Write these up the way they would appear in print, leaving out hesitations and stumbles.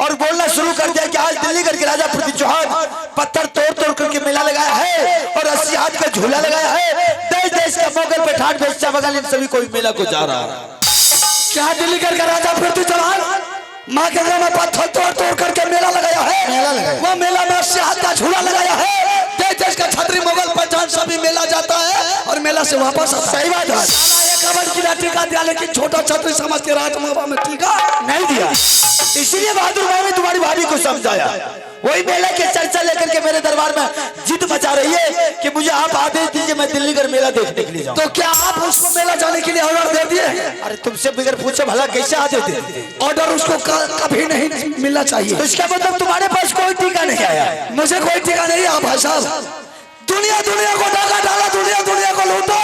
और बोलना शुरू कर दिया कि आज दिल्लीगढ़ के राजा पृथ्वी चौहान पत्थर तोड़ तोड़ करके मेला लगाया है और 80 हाथ का झूला लगाया है। देश देश का मोगल पठान बेचा बगल इन सभी कोई मेला को जा रहा है। क्या दिल्लीगढ़ का राजा पृथ्वी चौहान माँ गंगा में पत्थर तोड़ तोड़ करके मेला लगाया है? मेला लगाया। वो मेला में 80 हाथ का झूला लगाया है। देश देश का छत्री मुगल पठान सभी मेला जाता है और मेला से वापस आता है। सही बात है। साला एक अमर किला टीका दिया, लेकिन छोटा छत्री समझ के राजमहल में टीका नहीं दिया। इसीलिए बहादुर मैंने तुम्हारी भाभी को समझाया। वही मेला की चर्चा लेकर के मेरे दरबार में जिद मचा रही है कि मुझे आप आदेश दीजिए, मैं दिल्लीगढ़ मेला देखने के लिए जाऊं। तो क्या आप उसको मेला जाने के लिए ऑर्डर दे दिए? अरे तुमसे बगैर पूछे भला कैसे आदेश दे दिए? ऑर्डर उसको कभी नहीं मिलना चाहिए। तो इसका मतलब तुम्हारे पास कोई टीका नहीं आया? मुझे कोई टीका नहीं आया भाई साहब। दुनिया दुनिया को डाका डाला, दुनिया दुनिया को लूटा।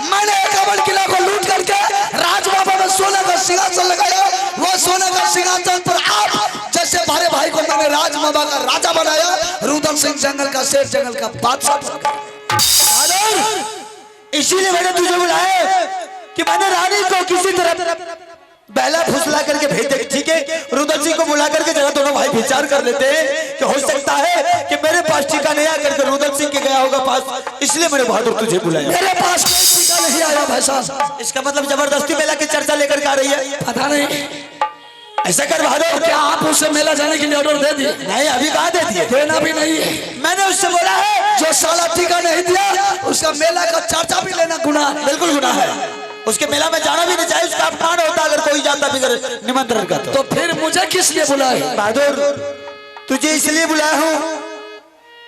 मैंने एक अमर किला को लूट करके राजबाबा में सोने का सिंहासन लगाया। वो सोने का सिंहासन पर आप जैसे भारे भाई को मैंने राजबाबा का राजा बनाया। रुदल सिंह जंगल का शेर, जंगल का बादशाह बन गया। इसीलिए मैंने तुझे बुलाया कि मैंने रानी को किसी तरह बहला फुसला करके भेज दे, ठीक है? रुदल सिंह को बुला करके जरा दोनों भाई विचार कर लेते हैं कि हो सकता है कि मेरे पास टीका नहीं आकर के रुदल सिंह के गया होगा पास, इसलिए मैंने बहादुर तुझे बुलाया। मेरे पास कोई टीका नहीं आया भाई साहब। इसका मतलब जबरदस्ती मेला की चर्चा लेकर के आ रही है। पता नहीं। ऐसा कर बहादुर, क्या आप उसे मेला जाने के लिए ऑर्डर दे दिए? नहीं, अभी कहाँ दे दिए? देना भी नहीं है। मैंने उससे बोला है जो साला टीका नहीं दिया उसका मेला का चर्चा भी लेना गुनाह है। बिल्कुल गुनाह है। उसके मेला में जाना भी नहीं चाहिए, उसका अपमान होता अगर कोई जाता बिगर निमंत्रण का। तो फिर मुझे किस लिए बुलाए? बहादुर तुझे इसलिए बुलाया हूं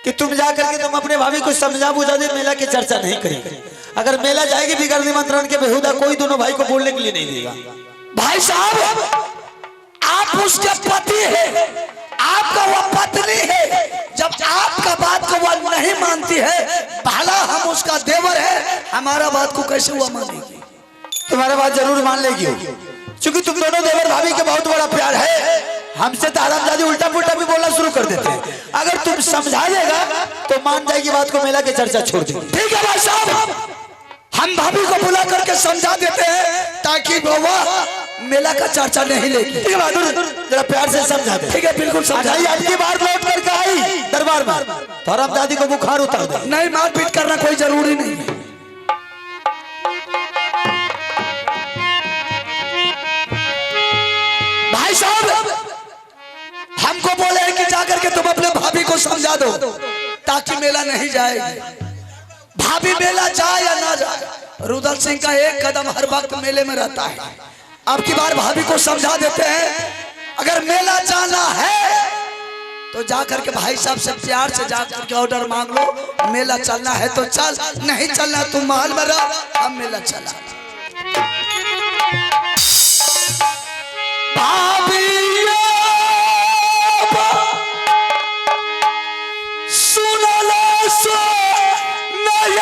कि तुम जा करके तुम अपने भाभी को समझा बुझा दे, मेला की चर्चा नहीं करेगी। अगर मेला जाएगी बिगर निमंत्रण के बेहुदा कोई दोनों भाई को बोलने के लिए नहीं देगा। भाई साहब आप उसके पति है, आपका वह पत्नी है। जब आपका बात को वह नहीं मानती है, भला हम उसका देवर है, हमारा बात को कैसे वह मानेगी? तुम्हारा बात जरूर मान लेगी, क्योंकि तुम दोनों देवर भाभी के बहुत बड़ा प्यार है। हमसे तो हरामजादी उल्टा पुल्टा भी बोलना शुरू कर देते हैं। अगर तुम समझा देगा तो मान जाएगी बात को, मेला की चर्चा छोड़ देगी। ठीक है भाई साहब, हम भाभी को बुला करके समझा देते हैं ताकि वह मेला का चर्चा नहीं लेगी। ठीक है बहादुर, जरा प्यार से समझा दे। ठीक है, बिल्कुल समझा। आपकी बार लौट करके आई दरबार में तो हरामजादी को बुखार उतार दे। नहीं, मारपीट करना कोई जरूरी नहीं है। भाई साहब हमको बोले हैं कि जाकर के तुम अपने भाभी को समझा दो ताकि मेला नहीं जाएगी। भाभी मेला जाए या ना जाए, रुदल सिंह का एक कदम हर वक्त मेले में रहता है। अब की बार भाभी को समझा देते हैं, अगर मेला जाना है तो जाकर के भाई साहब से प्यार से जाकर के ऑर्डर मांग लो। मेला चलना है तो चल, नहीं चलना तुम महल में रहो, हम मेला चला। भाभी सुनला सो नय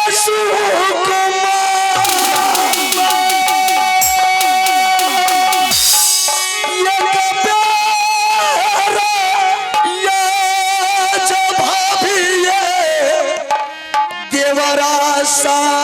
देवरा सामना।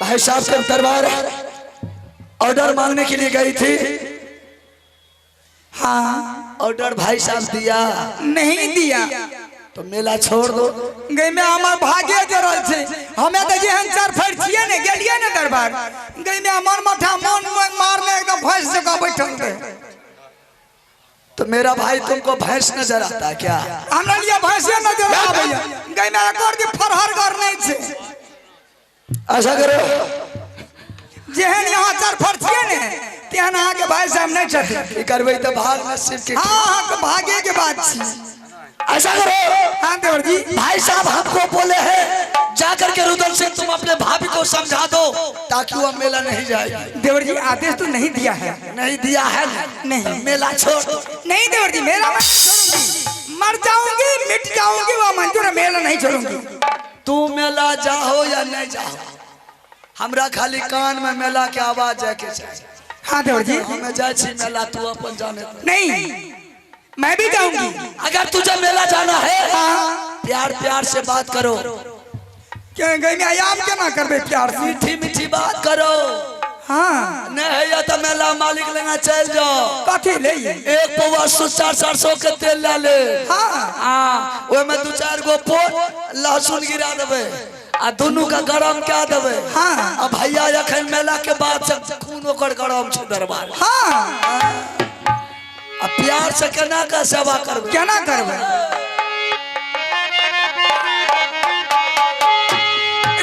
भाई साहब के दरबार ऑर्डर मांगने के लिए गई थी। हाँ ऑर्डर भाई साहब दिया नहीं दिया तो मेला छोड़ दो। गई में हमर भागे जरल छे, हमें तो जेहन चार फर छिए ने गेलिए ने दरबार, गई में हमर माथा मन मारने एकदम भैंस जकाँ बैठल रहे। तो मेरा भाई तुमको भैंस नजर आता है क्या? हमरा लिए भैंसे नजर आबैया, गई में एक और जे फरहर घर नहीं छे। ऐसा करो जेहन यहाँ चार फर छिए ने तेहन अहाँ के भाई साहब नहीं छथिन। की करबै तो भाग नसीब के। हाँ हाँ भागे के बात छी। ऐसा करो। हाँ देवर जी। भाई साहब हमको बोले हैं जाकर के रुदल सिंह तुम अपने भाभी को समझा दो ताकि वो मेला नहीं जाए। देवर जी आदेश तो नहीं दिया है। नहीं दिया है। नहीं मेला छोड़ दो। नहीं देवर जी मेला मैं छोड़ूंगी, मर जाऊंगी मिट जाऊंगी वह मंजूर है, मेला नहीं छोड़ूंगी। तू मेला जाओ या नहीं जाओ, हमरा खाली कान में मेला के आवाज जाके चाहिए। हाँ देवर जी हमें जाए छी मेला, तू अपन जाने दे। नहीं मैं भी जाऊंगी। अगर तुझे मेला जाना है हाँ। प्यार प्यार से बात करो। क्यों गई में आयाम क्या ना करबे प्यार से, मीठी मीठी बात करो। हाँ नहीं है तो मेला मालिक लेना चल जाओ। कथी ले एक पौवा 400 के तेल ला ले। हाँ हाँ ओमे 2-4 गो पोट लहसुन गिरा देबे आ दोनों का गरम क्या देबे। हाँ आ भैया अखन मेला के बाद से खून ओकर गरम छै दरबार। हाँ आ प्यार से केना का सेवा करबे, केना करबे।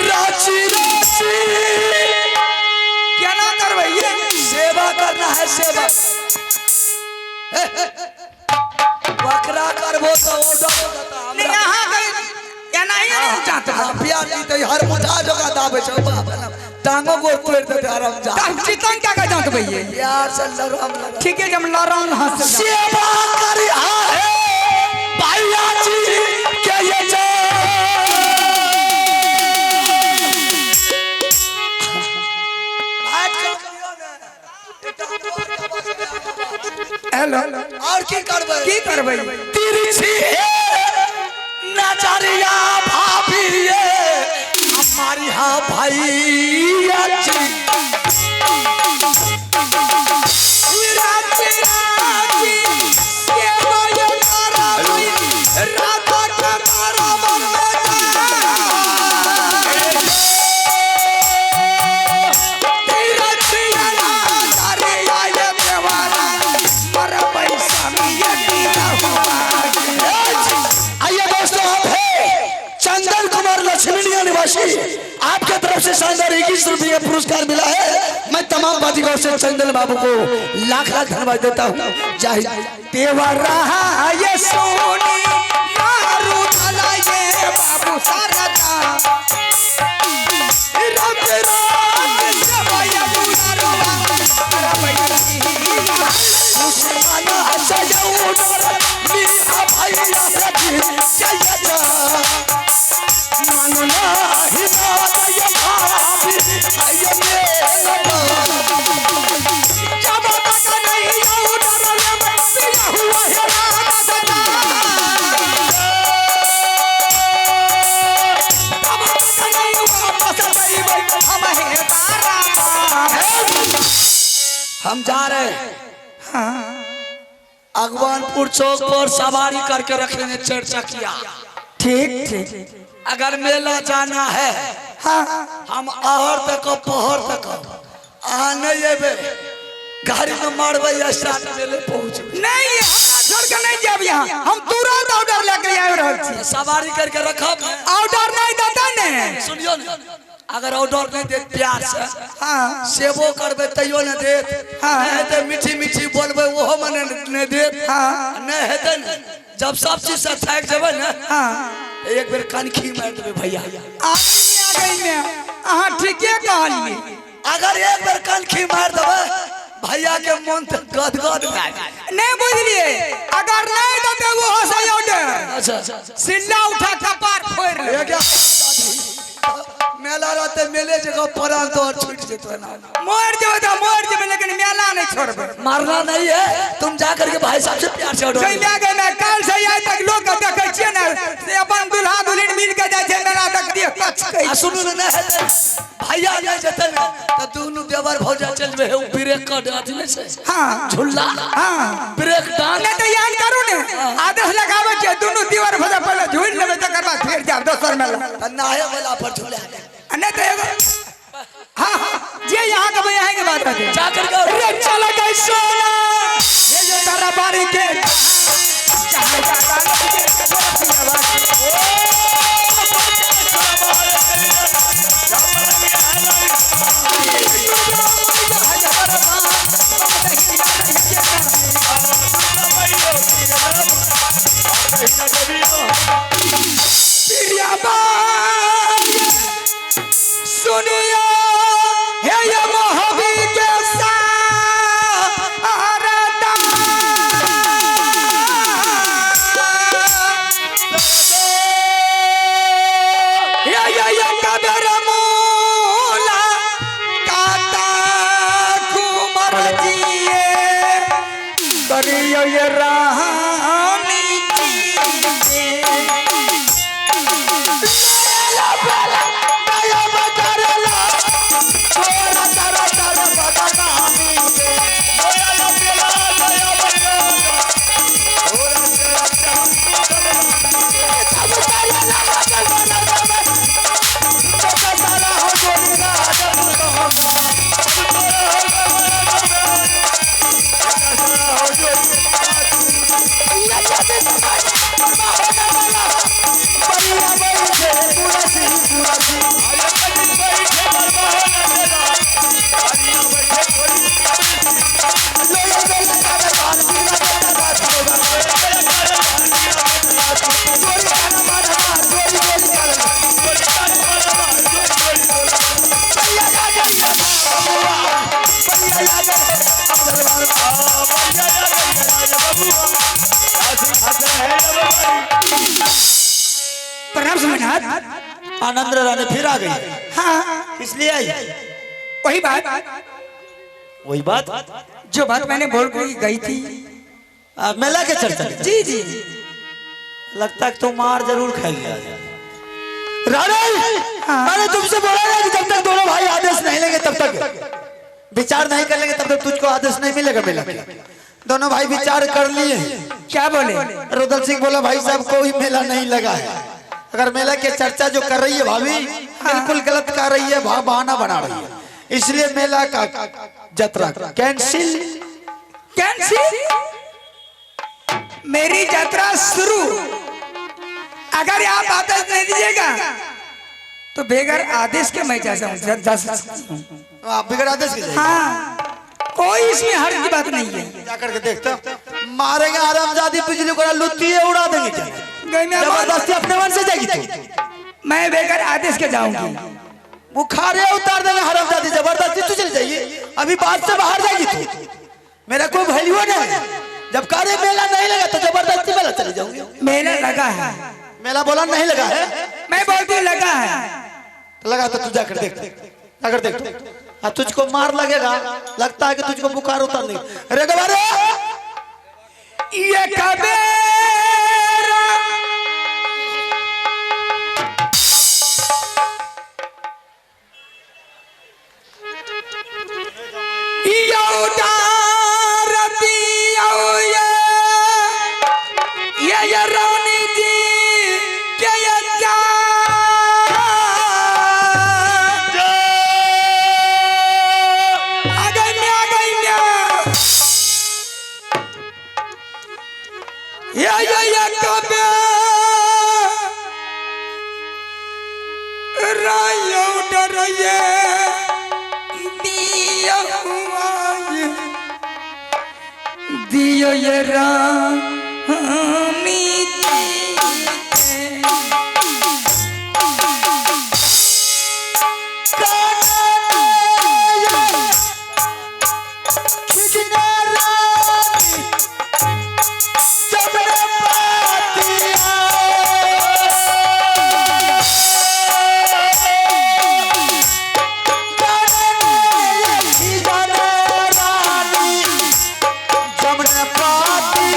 रांची रांची केना करबे, ये सेवा करना है सेवा। बकरा करबो तो ऑर्डर देता। नहीं यहाँ गई एना ही नहीं चाहता। हां प्यार दी हर मुठा जगह दाबे छै बाप टांगो गोड़ तोड़ देते आराम जा। तब चितन क्या का जानत भइए प्यार से लड़म लड़म। ठीक है जब लड़म हंस सेवा करी है भैया जी के ये जा। हेलो और की करबै, की करबै। तिरछी नजरिया भाभी ये हमारी हाँ भैया जी। राजी राजी सेवा ये तारा भाई राधा के बराबर में तिरछी नजरिया ये देवारा मर पैसा में ये दीदा हुआ। आइए दोस्तों आप है चंदन कुमार लक्ष्मीनिया निवासी, आपके तरफ से शानदार 21 रुपये का पुरस्कार मिला है। मैं तमाम बाजीगरों से चंदन बाबू को लाख लाख धन्यवाद देता हूँ। जय देवरा ये सोनी मारू धला ये बाबू सारदा रब रात सेवा दुलारवा मुसलमान हसयौ डर मिया भैया जी जय जा मनना हिमालय भाभी आइए मेला जब तक नहीं आऊ डर में पिया हुआ है राधा सदा तब तक नहीं वापस आईबे हम हे तारा। हम जा रहे हैं। हाँ अगवानपुर चौक पर सवारी करके रखेंगे चर्चा किया। ठीक ठीक अगर मेला जाना है हाँ हम आहर तक पहर तक अहाँ नहीं अबे गाड़ी में मारबै या साथ मेले पहुँचबै। नहीं हमरा छोड़ के नहीं जाब यहाँ, हम तुरंत ऑर्डर लेके आबि रहल छी। सवारी करके रखब ऑर्डर नहीं देता ने सुनियो ने, अगर ऑर्डर नहीं देत प्यार से हाँ सेवो करबै तैयो नहीं देत। हाँ। नहीं हेतै मीठी मीठी बोलबै ओहो में नहीं देत। हाँ नहीं हेतै ने जब सब चीज से थाकि जेबै ने हाँ एक बेर कनखी मारि देबै भैया। आ गई में अहाँ ठीके कहलिए। अगर एक बेर कनखी मारि देबै भैया के मन तो गदगद भए जायत। नहीं बुझलिए अगर नहीं देते वो हो सही ऑर्डर। अच्छा सिल्ला उठा कपार फोड़ ले। मेला रहते मेले जगह पड़ल तो छूट जेतो ना। मर जेबै तो मर जेबै लेकिन मेला नहीं छोड़बै। मारना नहीं है तुम जा करके भाई साहब से प्यार से ऑर्डर गई में काल से आइ तक लोग के देखै छियै ने से अपन दुल्हा दुल्हिन मिल के जाइ छै मेला आ सुनू ने नहि हेतै भैया नहि जेतै ने तऽ दुनू देवर भौजा चलि जेबै हे ब्रेक कट अथी नहि छै हाँ। झुल्ला हाँ। ब्रेक डांस नहीं तो यहाँ करू ने आदेश लगावे के दुनू दीवार भजा पहले झूल लेबै तकर बाद फेर जाब दोसर मेला। तऽ नहाय वाला पर झूला। आ नहीं तो एगो हाँ हाँ जे यहाँ के यहाँ के बात है। जा करके रे चल गई सोना ये जो तारा बारी के जहाँ जाता लगे सुनियो हे ये मोहबी के सारदा ये ये ये कबर मूला काता कुमर जिए करियो ये रानी जी। प्रणाम समझनाथ। आनंद रानी फिर आ गई। हाँ इसलिए आई वही बात, वही बात जो बात मैंने बोल के गई थी। मेला के चर्चा। जी जी लगता है तुम मार जरूर खा लिया रानी। मैंने तुमसे बोला ना कि जब तक दोनों भाई आदेश नहीं लेंगे तब तक विचार नहीं कर लेंगे तब तक तुझको आदेश नहीं मिलेगा। मेला दोनों भाई विचार कर लिए। क्या बोले? रुदल सिंह बोला भाई साहब कोई मेला नहीं लगा है, अगर मेला की चर्चा जो कर रही है भाभी बिल्कुल गलत कर रही है, भाव बहाना बना रही है, इसलिए मेला का जतरा कैंसिल। कैंसिल? मेरी यात्रा शुरू। अगर आप आदेश नहीं दीजिएगा तो बगैर आदेश के मैं जा सकती हूँ। आप बगैर आदेश के जाइए। हाँ कोई इसमें हर्ज की बात नहीं है। जाकर के देखता मारेंगे आरामजादी बिजली को लुत्ती है उड़ा देंगे। क्या जबरदस्ती अपने मन से जाएगी तू? मैं बगैर आदेश के जाऊंगी। बुखारे उतार देंगे हरामजादी, जबरदस्ती तू चली जाइए, अभी बात से बाहर जाएगी तू। मेरा कोई वैल्यू नहीं है। जब कार्य मेला नहीं लगा तो जबरदस्ती मेला चली जाऊंगी। मेला लगा है। मेला बोला नहीं लगा है, मैं बोलती हूँ लगा है। तो लगा तो तू जाकर देख, जाकर देख। हाँ तुझको मार लगेगा, लगता है कि तुझको बुखार उतार देंगे। अरे गवारे ये कबेरा ये रानी जी के ये जा आ गई मैं, आ गई मैं। ये कबे रायो डर ये दिया हुआ ये दियो ये रानी जी। जमने पाती।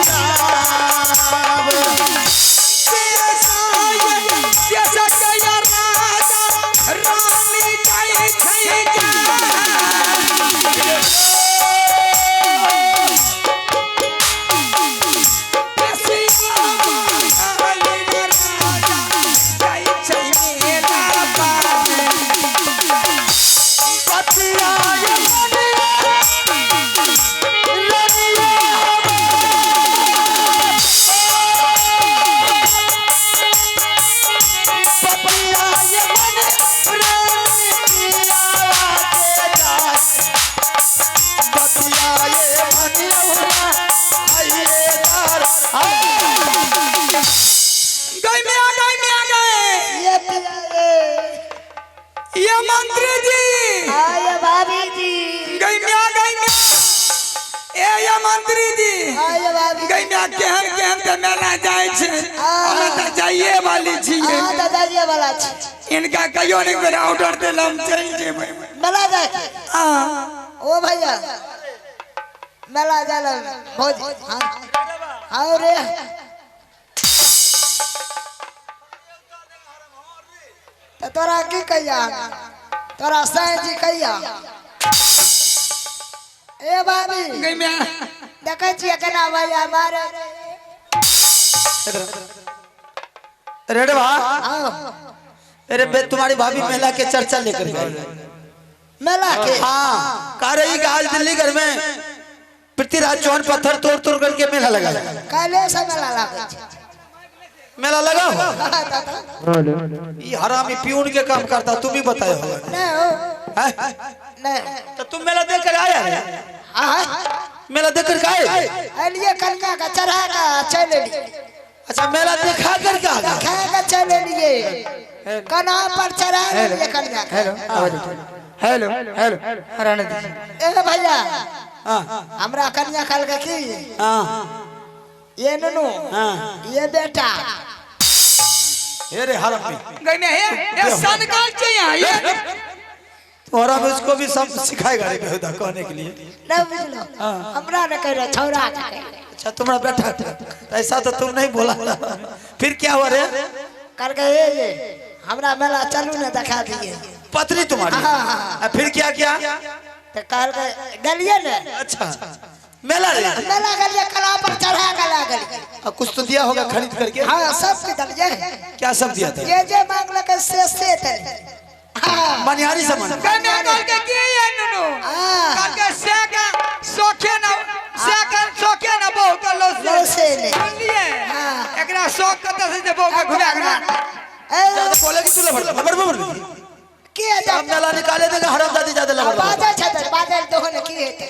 मंत्री जी आइए भाभी गई में केहन केहन के मेला जाय छै हमे तऽ जाइए वाली छियै अहाँ तऽ जाइए वाला छी इनका कहियो नहीं बेर ऑर्डर देला हम चलि जेबै मेला जाके आ ओ भैया मेला जाला भौजी हाँ हाँ रे तऽ तोरा की कहिया तोरा साईं जी कहिया ए भाभी गई में देखै छियै केना भैया मारे रेडवा हाँ अरे बे तुम्हारी भाभी मेला के चर्चा लेकर गई मेला के हाँ कह रही कि आज दिल्ली घर में पृथ्वीराज चौहान पत्थर तोड़ तोड़ करके मेला लगा काल्हे से मेला लागै छै मेला लगा हो हाँ, तऽ- ये हरामी प्यून के काम करता तुम ही बताए हो नहीं हो हैं? नहीं तो तुम मेला देख कर आया रे हाँ मेला देख कर आए एलिए कन्या के चढ़ा के चलि एलिए अच्छा मेला देखा कर के आ गया खा के चलि एलिए कन्हा पर चढ़ा लेलिए कन्या के हेलो आवाज उठा हेलो हेलो रहने दीजिए ए भैया हाँ हमरा कन्या कहलकै की हाँ ये नुनू हाँ ये बेटा हे रे हरामी गई में हे ये सनकाल छै यहाँ ये तोहरा में उसको भी सब सिखाएगा रे बेहुदा कहने के लिए नहीं बुझलो हमरा ने कह रहे छौड़ा के कह रहे। अच्छा तुम्हारा बेटा था ऐसा तो तुम नहीं बोला फिर क्या हुआ रे कहलकै हे ये हमरा मेला चलू ने देखा दिए पत्नी तुम्हारी हाँ, हाँ। आ, फिर क्या किया तो कहलकै गेलिए ने अच्छा मेला रे मेला गेलिए कला पर चढ़ा के ला गेलिए आ, कुछ तो दिया होगा खरीद करके हाँ सब के देलिए क्या सब दिया था जे जे मांगलकै से से देलिए हाँ मनिहारी सामान गई में कहलकै की ये नुनू हाँ। कहलकै से के शौखे ना से के शौखे ना बहु के लौसे लौसे ने। सुनलिए हाँ। एकरा शौक कतऽ से जे बहु के घुमा के ए ज्यादा बोले कि तू लबड़ लबड़ लबड़ की हेतै अब मेला निकाले देगा हराम दादी ज्यादा लबड़ लबड़ बाजै छै तऽ बाजल तोहन की हेतै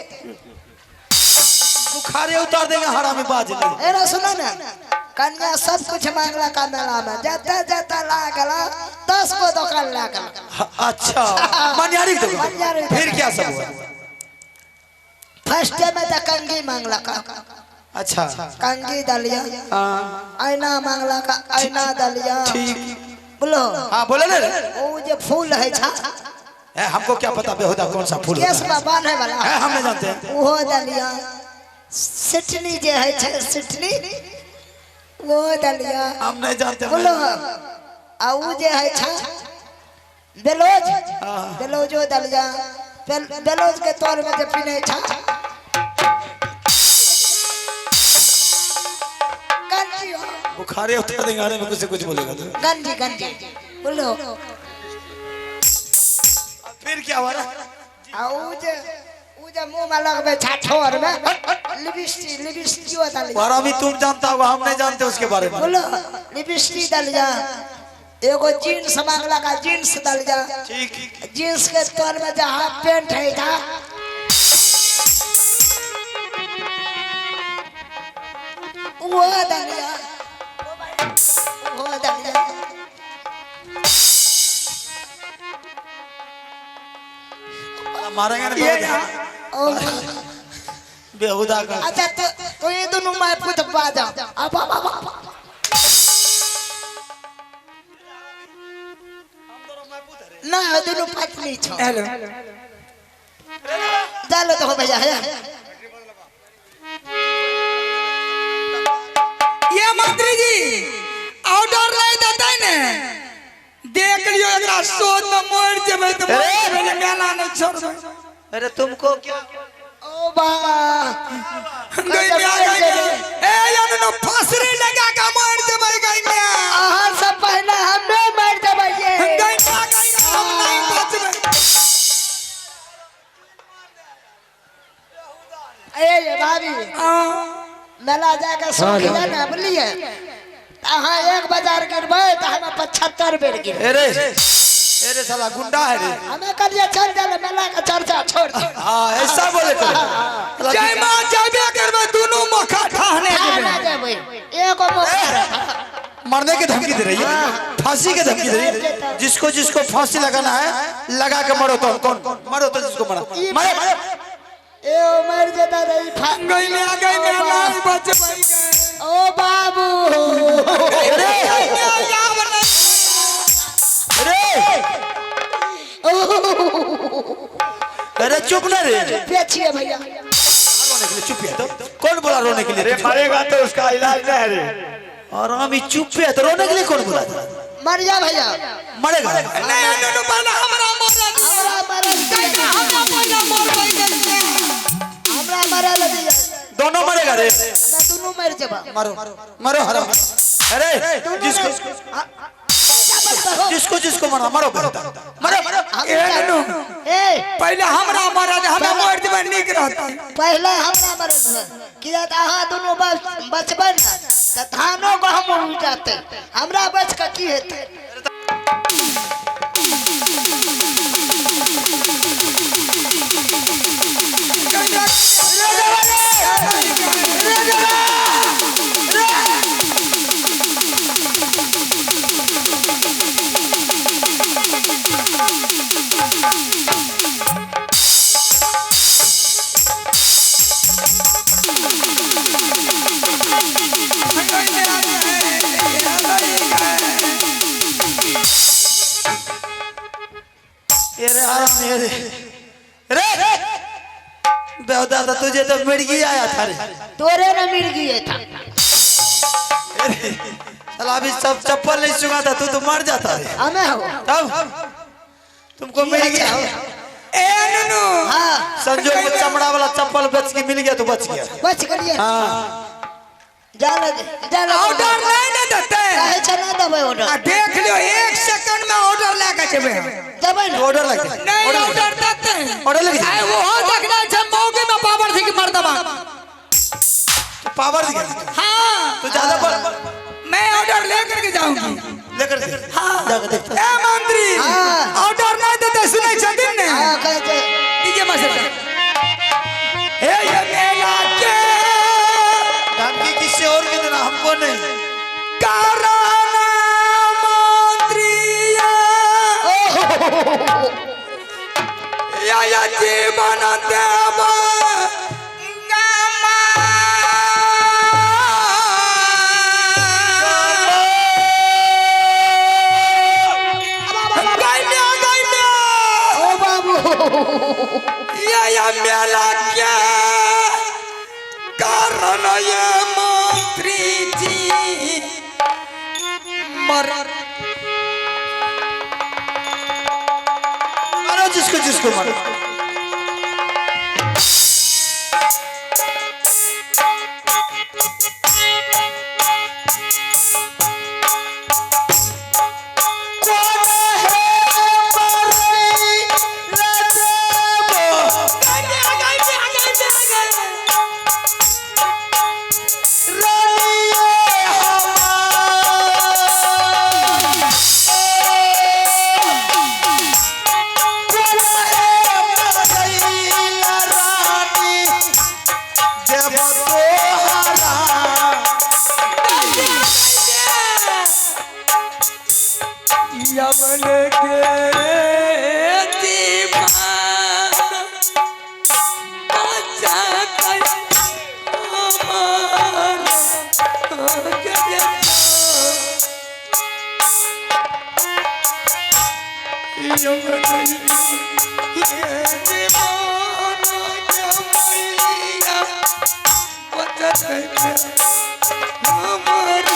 बुखारे उतार देंगे हरामी बाज नहीं एना सुनो ने कन्या सब कुछ मांगला का मेला में जते जते लागल 10 गो दुकान लागल अच्छा मनिहारी की दुकान मनिहारी की फिर क्या सब हुआ फर्स्ट में तऽ कंगी मांगलक अच्छा कंगी दलिया हाँ ऐना मांगलक ऐना दलिया ठीक बोलो हाँ बोले ना रे ओ जे फूल है छा ए, हमको क्या पता बेहुदा कौन सा फूल केस होता में बांधे वाला है हम नहीं जानते हैं। ओहो दलिया सिटनी जे है छै सिटनी वो दलिया हम नहीं जानते बोलो आ उ जे है छा बेलोज बेलोजो दलिया बेलोज के तौर में जे पिने छा गंजी हो, बुखारे उतार देंगे अरे में कुछ से कुछ बोलेगा तो गंजी गंजी बोलो फिर क्या हुआ रे? आ उ जे मुंह में लगबे छा ठोर में लिपस्टिक लिपस्टिको दलिया हरामी तुम जानता होगा हम नहीं जानते उसके बारे में बोलो लिपस्टिक दलिया एगो जीन्स मांगला का जीन्स दलिया ठीक जीन्स के तौर में जे हाफ पैंट है था वो दलिया वो दलिया मारेंगे ना ये बेहुदा। ओ बेहुदा का अच्छा तो ये दोनों मैं पुत बाजा अब अब अब अब। ना दोनों पत्नी छो हेलो चलो तो भैया है ये मंत्री जी ऑर्डर नहीं देते ने देख लियो एकरा सोच में मर जेबै तऽ मर जेबै ने मेला नहीं छोड़बै अरे तुमको क्या ओ बा गई में आ गई में ए यार नो फांसरी लगा के मर जेबै गई में अहाँ सब पहले हम नहीं मर देबै ये गई में आ गई में, हम नहीं बचबै ए ये भाभी हाँ मेला जाके सुख ने बुझलिए अहाँ एक बाजार गिरबै तऽ हमे 75 बेर गिरबै। अरे अरे साला गुंडा है रे। हमें कहलिए चल चल मेला के चर्चा छोड़ दे। हाँ ऐसा बोले तो जय माँ जयबे करबै दुनू मखा ठाहने ना जेबै जेबै एगो मौका रह। मरने की धमकी दे रही है, फांसी की धमकी दे रही है। जिसको जिसको फांसी लगाना है लगा के मरो, तो कौन मरो तो जिसको मरा मरे। ए ओ मर जेता रही फा गई में आ गई में नहीं बचबै गए। ओ बाबू। अरे अरे अरे चुप ना रे। चुप छिए भैया। रोने के लिए चुप है तो कौन बोला रोने के लिए? अरे मरेगा तो उसका इलाज नहीं है रे। और हम ही चुप है तो रोने के लिए कौन बोला था? मर जा भैया। मरेगा नहीं नुनू पहले हमरा मरल हमरा मरल हमरा पहले मरबै गए। हमरा मरल दिया। दोनों मरेगा रे। मैं दोनों मर जबा। मरो मरो हराम। अरे जिसको जिसको जिसको मरो मरो मरो मरो। ए नुनू ए पहले हमरा मरल हमरा मर जेबै नीक रहतै। पहले हमरा मरल किया त अहाँ दोनों बचबै ना त धानो गहूम उड़ जाते। हमरा बच के की हेतै? अरे आराम रे रे बेहुदा तुझे तो मिर्गी आया था रे। तोरे ना मिर्गी आया था। अरे साला अभी सब चप्पल नहीं चुका था तू तो मर जाता रे। हमें हो तब तुमको मिर्गी। ए नुनू हां संजोग में चमड़ा वाला चप्पल बच के मिल गया तो बच गया। बच गया। हां जाला जाला ऑर्डर नहीं ना देते। काहे चला देबै ऑर्डर? आ देख लियो 1 सेकंड में ऑर्डर लेके जेबै। देबै ना ऑर्डर लग नहीं ऑर्डर देते ऑर्डर लग आए वो हो देखना छै मौके में पावर थी कि मर्दबा तो पावर दिखा। हां तो ज्यादा पर मैं ऑर्डर लेकर के जाऊंगी। लेकर हां जाके देखता। ए मंत्री ऑर्डर नहीं देते सुनै छथिन ने? हां कहै छै डीजे मास्टर ए ये मेला के धमकी किसी और के देना हमको नहीं। कारण मंत्री या जीवन देव ओ बाबू या मेला के कारण ये मंत्री जी मर मारो जिसको जिसको मारो। यमन के दीवान बचाते अमर यमन के दीवान मैया बचाते अमर।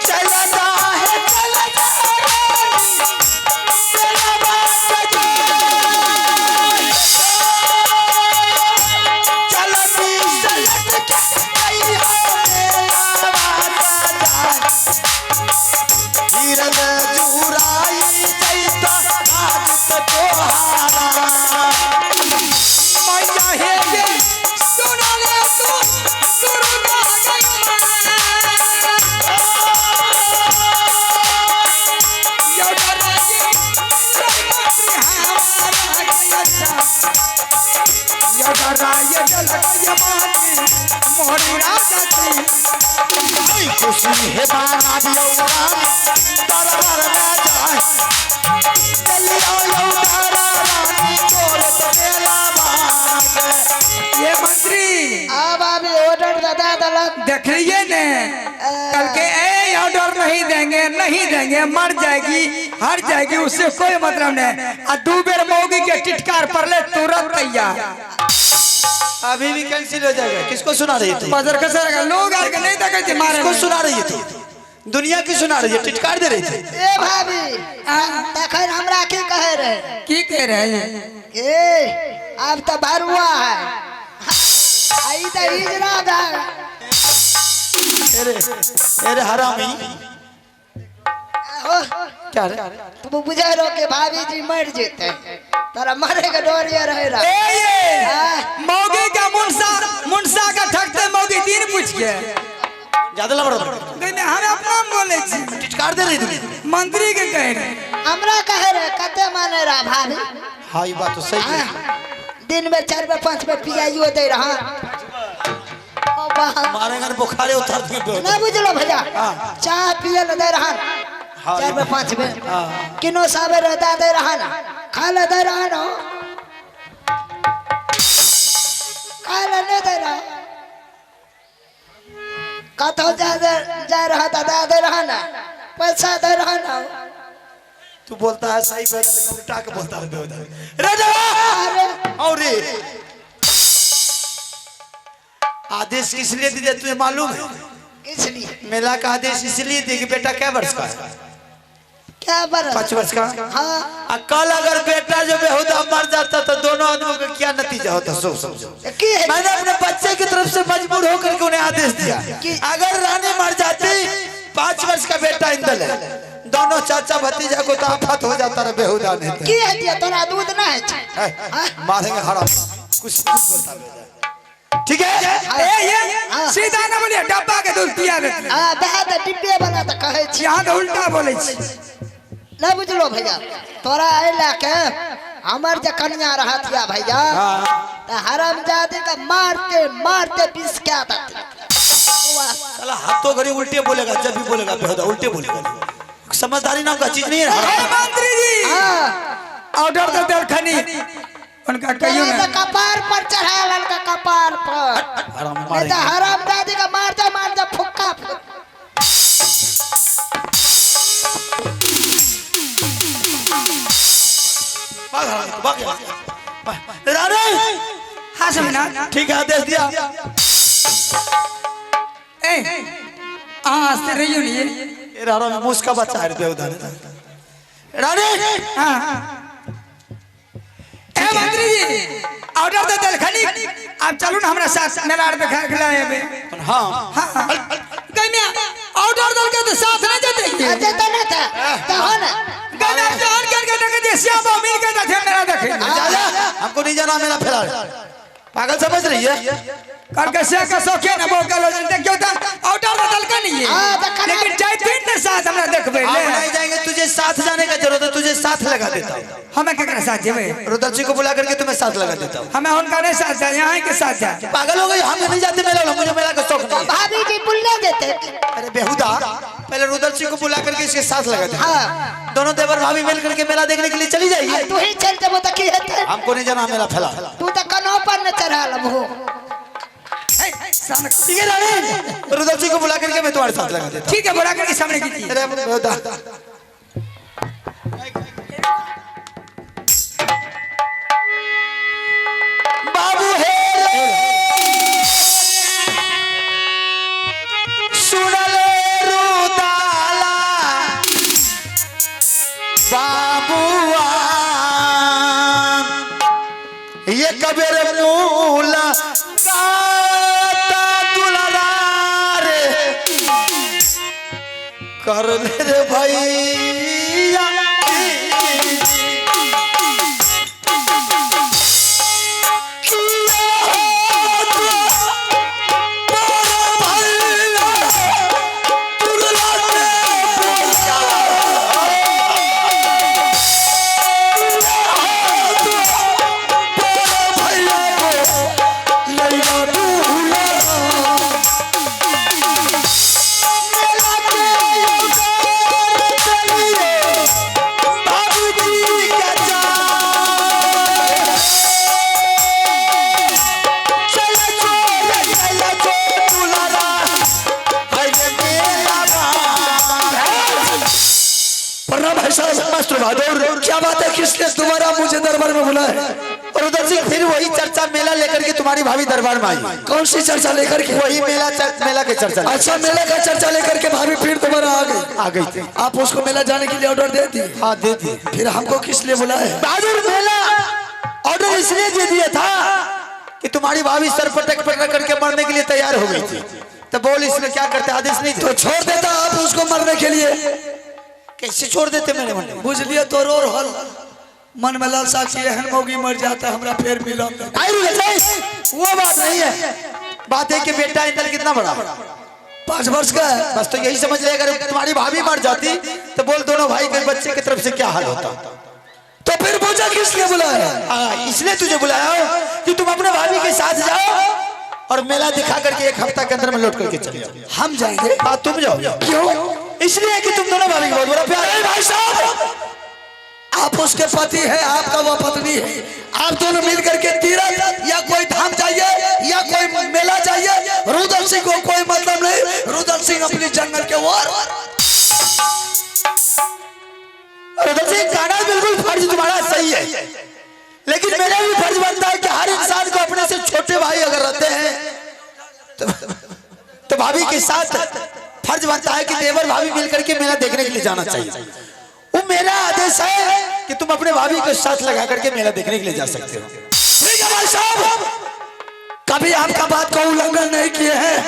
चलता है चलता मोरी राजा जी। खुशी है माना दियो रानी दरबार में जाए चलियो यो तारा रानी तोर तो मेला बाग। ये मंत्री अब अभी ऑर्डर दादा दलक देख लिए ने कल के ए ऑर्डर नहीं देंगे नहीं देंगे, मर जाएगी हर जाएगी उससे कोई मतलब नहीं। आ दू बेर मौगी के टिटकार पड़ले तुरंत तैयार। अभी भी कैंसिल हो जाएगा। किसको सुना रही थी? बजर खसर लोग आर के नहीं देखे छी मारे। किसको सुना रही थी? दुनिया की सुना रही है, टिटकार दे रही थी। ए भाभी तखन हमरा की कहे रहे? की कह रहे हैं? ए अब तो भरुआ है आई तो हिजरा है। अरे अरे हरामी क्या रे तू बुझे रो के भाभी जी मर जेते तारा मरे के डर ये रहे रहा। ए ये मौगी का मुंसा मुंसा का ठकते मौगी दिन पूछ के ज्यादा लबड़ नहीं नहीं हम अपना बोले छी टिटकार दे रही थी मंत्री के कहे रहे हमरा कहे रहे कते माने रहा भाभी। हां ये बात तो सही है। दिन में 4 बार 5 बार पियाइयो दे रहा मारेगा बुखारे उतार देंगे ना बुझलो भैया। चाय पिए ले दे रहा 4 बार 5 बार किनो साबे रहता दे रहा ना खा ले दे रहा ना खा ले नहीं दे रहा कतो जा जा रहा था दे रहा ना पैसा दे रहा ना। तू बोलता है सही बेटा लेकिन उल्टा के बोलता है बेटा। रे और आदेश किस लिए दिया तुझे मालूम है? इसलिए मेला का आदेश इसलिए दिया कि बेटा क्या वर्ष का है? क्या वर्ष? 5 वर्ष का। हाँ। कल अगर बेटा जो बेहुदा मर जाता तो दोनों आदमियों का क्या नतीजा होता सोच समझो। मैंने अपने बच्चे की तरफ से मजबूर होकर के उन्हें आदेश दिया अगर रानी मर जाती 5 वर्ष का बेटा इंदल है दोनों चाचा भतीजा को तो आफत हो जाता रहे बेहुदा नहीं तोरा दूध ना है मारेंगे हराम कुछ बोलता बेटा ठीक है। ए ये सीधा ना बोलिए डब्बा के दूध पिया दे। हां बहा त डिब्बे वाला त कहै छी यहां तो उल्टा बोलै छी ना बुझलो भैया। तोरा अइला के हमर जे कन्या रहत या भैया त हरामजादी के मारते मारते बिस के दत। साला हाथों घड़ी उल्टे बोलेगा जब भी बोलेगा बेहुदा उल्टे बोलेगा। समझदारी नाम का चीज नहीं है। मंत्री जी ऑर्डर तो दलखनी उनका कहियो ना कपार पर चढ़ा ललका कपार पर नहीं तो हरामजादी का मारते मारते फुक्का रानी। हाँ समझना ठीक है आदेश दिया। ए आ से रहियो नहीं ए रानी मुस्का बच्चा है बेहुदा रानी। हां ए मंत्री जी ऑर्डर दे दलखनी आप चलू ना हमरा साथ मेला आर देखा के लाए अबे। हां हां गइमे ऑर्डर दल के तो साथ ना जते जते ना था तो हो ना गइमे जान करके देखे जे श्यामा मिल के देखे मेला देखे जा जा हमको नहीं जाना मेला फैला पागल समझ रही है करके से के शौकीन है वो गलो देखियो त ऑर्डर दल दलखनी है लेकिन जाइते ना साथ हमरा देखबे ले नहीं जाएंगे तुझे साथ जाने का जरूरत है तुझे साथ लगा देता हूं। हमें केकरा साथ जेबे? रुदल जी को बुला करके तुम्हें साथ लगा देता हूं। हमें उनका नहीं साथ जाए यहां के साथ जाए। पागल हो गई हम नहीं जाते मेला मुझे मेला का शौक नहीं। भाभी जी बुला देते। अरे बेहुदा पहले रुदल जी को बुला करके इसके साथ लगा देता। हां दोनों देवर भाभी मिल करके मेला देखने के लिए चली जाएगी। तू ही चल जबो त की हेते हमको नहीं जाना मेला फैला तू त कनो पर न चढ़ा लबो। ठीक है रानी रुदल जी को बुला करके मैं तुम्हारे साथ लगा देता। ठीक है बुला करके सामने कीजिए। अरे बेहुदा बाबू हे सुनले रुदाला बाबुआ ये कबीर मूला दुलरा रे कर ले रे भैया भैया बहादुर। क्या बात है, किसने दोबारा मुझे दरबार में बुलाया? और उधर से फिर वही चर्चा मेला लेकर के तुम्हारी भाभी दरबार में आई। कौन सी चर्चा लेकर के? वही मेला मेला के चर्चा। अच्छा, मेला का चर्चा लेकर के भाभी फिर दोबारा आ गई। आ गई थी। आप उसको मेला जाने के लिए ऑर्डर दे दिए? हाँ, दे दिए। फिर हमको किस लिए बुलाया? बहादुर, मेला ऑर्डर इसलिए दे दिया था कि तुम्हारी भाभी सर पटक पटक करके मरने के लिए तैयार हो गई थी। तो बोल इसमें क्या करते, आदेश नहीं तो थे? छोड़ देता आप उसको मरने के लिए? कैसे छोड़ देते मेरे मन में? बुझ लिया तो रो रहल मन में लालसा कि एहन मौगी मर जाता हमरा फिर मिलत। आई रुक जाए, वो बात नहीं है। बात है कि बेटा इंदल कितना बड़ा? 5 वर्ष का है। बस तो यही समझ ले, अगर तुम्हारी भाभी मर जाती तो बोल दोनों भाई के बच्चे की तरफ से क्या हाल होता। तो फिर मुझे किस लिए बुलाया? हाँ, इसलिए तुझे बुलाया हूं कि तुम अपने भाभी के साथ जाओ और मेला दिखा करके 1 हफ्ता के अंदर में लौट करके चले जाओ। हम जाएंगे? हाँ, तुम जाओ। क्यों? इसलिए कि तुम दोनों भाभी को बहुत बड़ा प्यार है। भाई साहब, आप उसके पति हैं, आपका वो पत्नी है, आप दोनों मिल करके तीर्थ या कोई धाम जाइए या कोई मेला जाइए, रुदल सिंह को कोई मतलब नहीं। रुदल सिंह अपनी जंगल के ओर। रुदल सिंह, गाना बिल्कुल फर्ज तुम्हारा सही है, लेकिन मेरा भी फर्ज बनता है कि हर इंसान को अपने से छोटे भाई अगर रहते हैं तो भाभी के साथ फर्ज बनता है कि देवर भाभी मिलकर के मेला देखने के लिए जाना चाहिए। वो मेरा आदेश है कि तुम अपने भाभी को साथ लगा करके मेला देखने के लिए जा सकते हो। ठीक है भाई साहब, कभी आपका बात का उल्लंघन नहीं किए हैं।